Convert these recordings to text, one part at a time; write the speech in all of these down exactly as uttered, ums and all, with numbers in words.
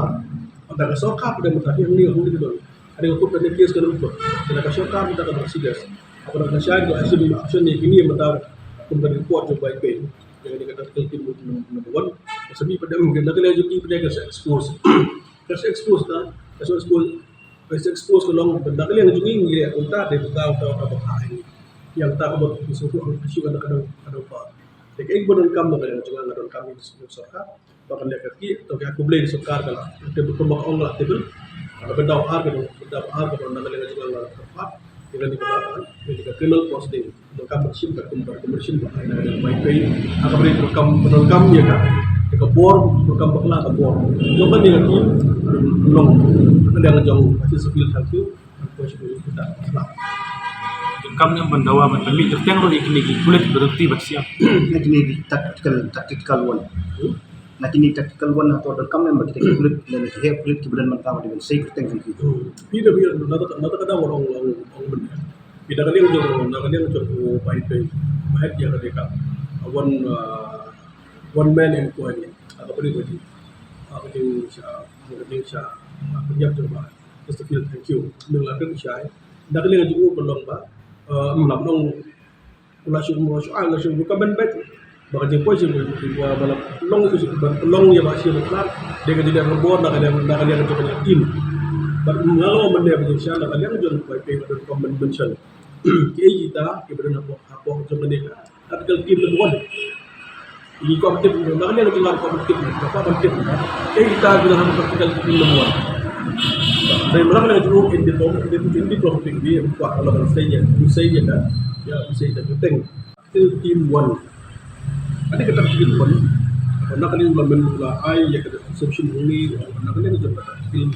ar. Ynda ka sorkar pat mynta hi hangne hangne ka don. Ka dei ka kut ka dei case ka dei ka kut. Ynda ka sorkar mynta ka dei serious. Haba ka shai ka action action ne kini mynta kum ka report jong Vaiphei. Ïa kane ka tactical team number one. Ka semi pat dang ka na ka liang jong ki pat ka sa expose. Ka sa expose ka, ka sa expose, ka sa expose ka long ban na ka liang jong ngi ngi ïa kumta dei kumta ka ka ba ka ai. Ïa kumta ka ba ki sngewthuh ki shu ka na ka dang ka dang ba. Te ka ik ba donkam na ka liang jong nga donkam ïa ki sorkar. Ba ka leh ka ki to ka khublei sorkar ka la. Te ba ka ba ong la te ba. Ka ba daw ar ka dang ba daw ar ka ba na ka liang jong nga la ka pat. Ïa kane ka ba, ïa ka criminal posting. Donkam ba shim ka kum ba, kum ba shim ba, ai na ka Vaiphei. Aka beri donkam, donkam ïa ka. Ïa ka bor, donkam bakla ka bor. Jong ka ni ka team, long. Ka dang jong, ka civil thank you. Ka civil kita bakla. Donkam ne ban dawa ban pynmih kyrteng ruh ïa kine ki pulit ba dang ti ban siap. Na kine ki tactical, tactical one. Hmm? Na kine tactical one hato donkam ne ba kita ki pulit, ne ki he pulit ki ba don ban ta ba dei ban sei kyrteng ki. Hmm. Pi da pi da, na ta, na ta ka daw ong, ong, ong, ong, Pi da ka liang jong, na ka liang jong u Vaiphei. Ba het ïa ka dei ka. A one, uh, one man inquiry. Aka beri beri. Aka dei sha, aka dei sha. Aka dei jong ba. Just a feel thank you. Nang la ka shai. Na ka liang jong u ba long ba. Uh, mlap long. Kula shu, kula shu, ah, la shu ka ban bet. Ba ka jingpoi shu ba ba la long shu ba long ïa ba shu ba klar. Dei ka dei ka bor na ka liang, na ka liang jong ka team. Ba nga long mane ba jingshah na ka liang jong Vaiphei ba don comment mention. Ki ei kita ki ba don hapoh hapoh jong ka ne ka tactical team number one. Ini kong tip na ka liang jong nga kong tip na ka ban tip. Ei kita ki don hapoh tactical team number one. Dei mrang na jong in diplomatic in diplomatic ni kwa ka long sei ïa, sei ïa ka. Ïa sei ïa ka teng. Tactical team one. Ade ka tactical team one. Na ka liang la men la ai ïa ka exception ni na ka liang jong ka tactical,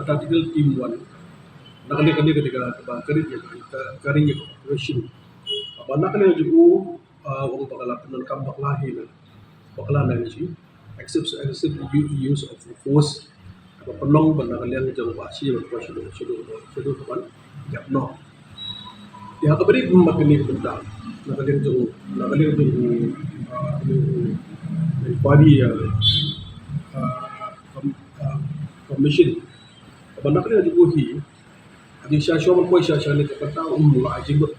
tactical team one. Na ka liang ka liang ka ba ka ri ïa ka ri ïa ka operation. Ba na ka liang jong u, ah, ong ba ka la pyndonkam bakla hi na. Bakla na ni shi. Excessive, excessive u-, use of force. Ba pynlong ba na ka liang jong ba shi ba shadow, shadow, shadow ka ban. Ïap noh. Ïa ka beri ba kini ka bynta. Na ka liang jong, na ka liang jong, ah, ni, ni pari, ah, ah, com-, ah, commission. Ba na ka liang jong u hi, Ati sha sha man poi sha sha ne ka pata um la ai jingmut.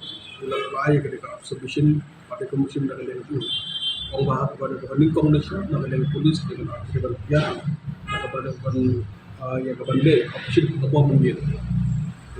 La la ai ka dei ka observation, pada ka musim da ka leng tu. Ong ba ha ka ba da ka nyngkong ne sha, da ka leng police, da ka na ka ban pia, da ka ban ban, ah, ïa ka ban leh, observation ka bom mun ïa. Ka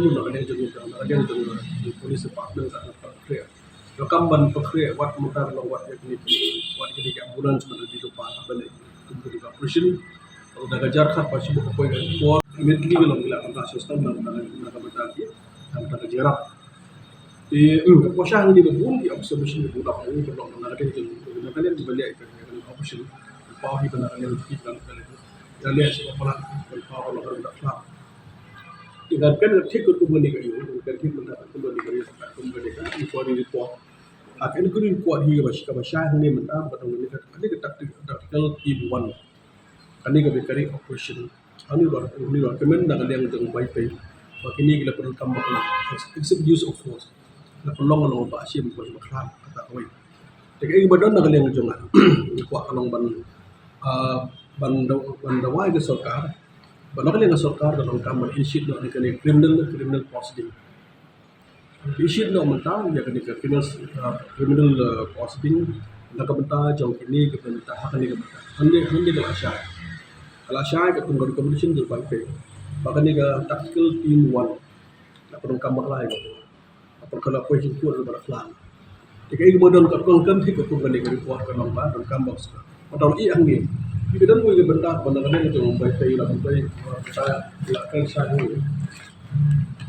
kumno na ka liang jong ngi, na ka liang jong ngi, police department ka, ka, ka, Donkam ban pynkhreh wat mynta ka long wat ïa kine ki, wat kine ki ambulance ban ready lypa ban ïa kine ki operation. Bad da ka jar khat ba shibun ka poi ka por immediately ka long ki la kynta system na, na, na ka bynta ki, na ka bynta ka jingïarap. Te, hmm, ka pyrshah ngi ba bun ki observation ki pynlong, ki pynlong na ka liang jong, na ka liang ba leh ka, ka operation. Paw hi ba na ka liang jong ki ban ka liang. Ka liang shi ka palat, ban paw ka long ka long ka khlad. Te ngan kren thik katkum kane ka ïing, ngan kren thik mynta katkum kane ka ïing, katkum kane ka inquiry report. Ha ka inquiry report hi kaba, kaba shai hangne mynta, ba dang kane ka, kane ka tacti-, tactical team one. Kane ka Bakri operation. Hangne ba, hangne ba, kmen na ka liang jong Vaiphei. Ba kine ki la pyndonkam bakla. Ex-, excessive use of force. La pynlong long ba shim ba khlad kata kawei. Te kaei ba don na ka liang jong nga. Nga kwah ka long ban, ah, ban daw-, ban dawa ïa ka sorkar. Ba na ka liang ka sorkar ka donkam ban initiate noh ïa kane criminal, criminal proceeding. Initiate noh mynta ïa kane ka criminal, ah, criminal, ah, proceeding na ka bynta jong kine ka bynta ha kane ka bynta. Hynrei, hynrei ka la shai. Ka la shai katkum ka recommendation jong Vaiphei. Ba kane ka tactical team one. La pyndonkam bakla ïa ka. Ba ka la poi jingkut ba la khlad. Te kaei ba don ka kong kan thik ka kong kane ka report ka long ba donkam ba ska. Ba don i ang ni. Ki ka don wei ka bynta ba na ka liang jong Vaiphei la pynpoi ba ka la kan sa ni.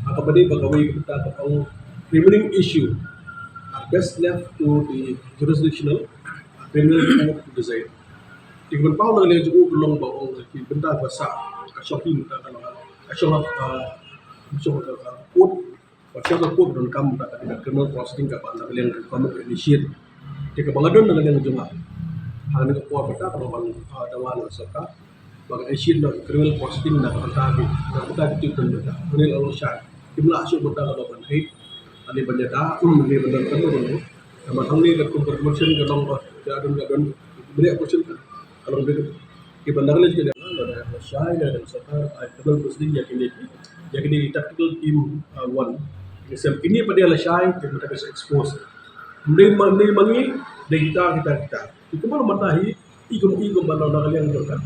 Ha kaba dei ba kawei ka bynta ka ong remaining issue are best left to the jurisdictional criminal court to decide. Te ka ban paw na ka liang jong u ka long ba ong ki bynta ba sah ka shong hi mynta ka long ka shong ha, ka shong ha ka court. Wat shah ka court donkam mynta ka criminal proceeding kaba na ka liang ka court ka initiate. Te kaba nga don na ka liang jong nga. Hangne ka por mynta kaba ban, ah, dawa na ka sorkar. Ba ka initiate na criminal proceeding na ka bynta ki, na ka bynta ki tip don mynta. Hangne la long shai. Kim lah shuh mynta kaba ban hate. Hangne ban ïada, hmm, hangne ban don kan don. Kaba hangne ka kum ka motion ka long ba, ka don ka don. Beri motion ka. Ka long beri. Ki ban nang leh kine, lada shai, lada sorkar ai ka ban proceeding ïa kine ki, ïa kine ki tactical team, uh, one. Ki sem kine pat ïa la shai, ki mynta ka expose. Mdei ma, mdei ma ngi, dei kita, kita, kita. Ki kumno mynta hi, i kum, i kum ban na ka liang jong ka.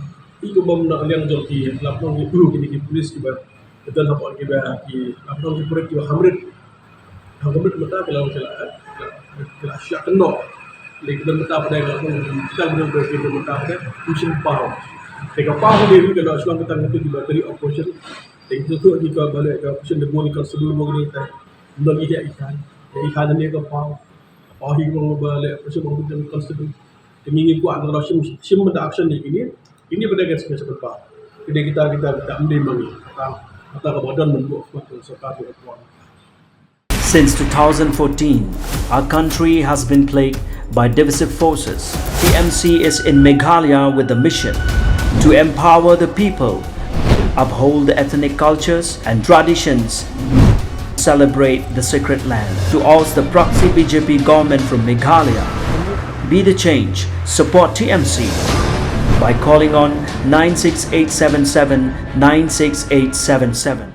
I kum ban na ka liang jong ki, lap nong ki, kine ki police ki ba Te don hapoh kiba ki, hapoh ki pulit kiba hamrit. Ha hamrit mynta ki la, ki la, ki la, ki la shah kynnoh. Lei ki don mynta pat ki la, ki la, ki don mynta pat ki shin paw. Te ka paw ki dei ki la shuwa ki tang ki ba kari operation. Te ki tu ki ka ba leh ka operation de bun constable mo ki ta. Don i ka i ka. I ka ne ka paw. Paw hi mo ba leh operation mo ki constable. Te ngi ngi kwah na shim, shim mynta action ni kini. Kini pada ka sngewsih ba. Kini kita, kita, kita mdei ma ngi. Kata, kata ka badan mynta ka sorkar ka kuan. Since two thousand fourteen, our country has been plagued by divisive forces. T M C is in Meghalaya with the mission to empower the people, uphold the ethnic cultures and traditions, celebrate the sacred land. To oust the proxy B J P government from Meghalaya, be the change. Support T M C by calling on nine six eight seven seven nine six eight seven seven.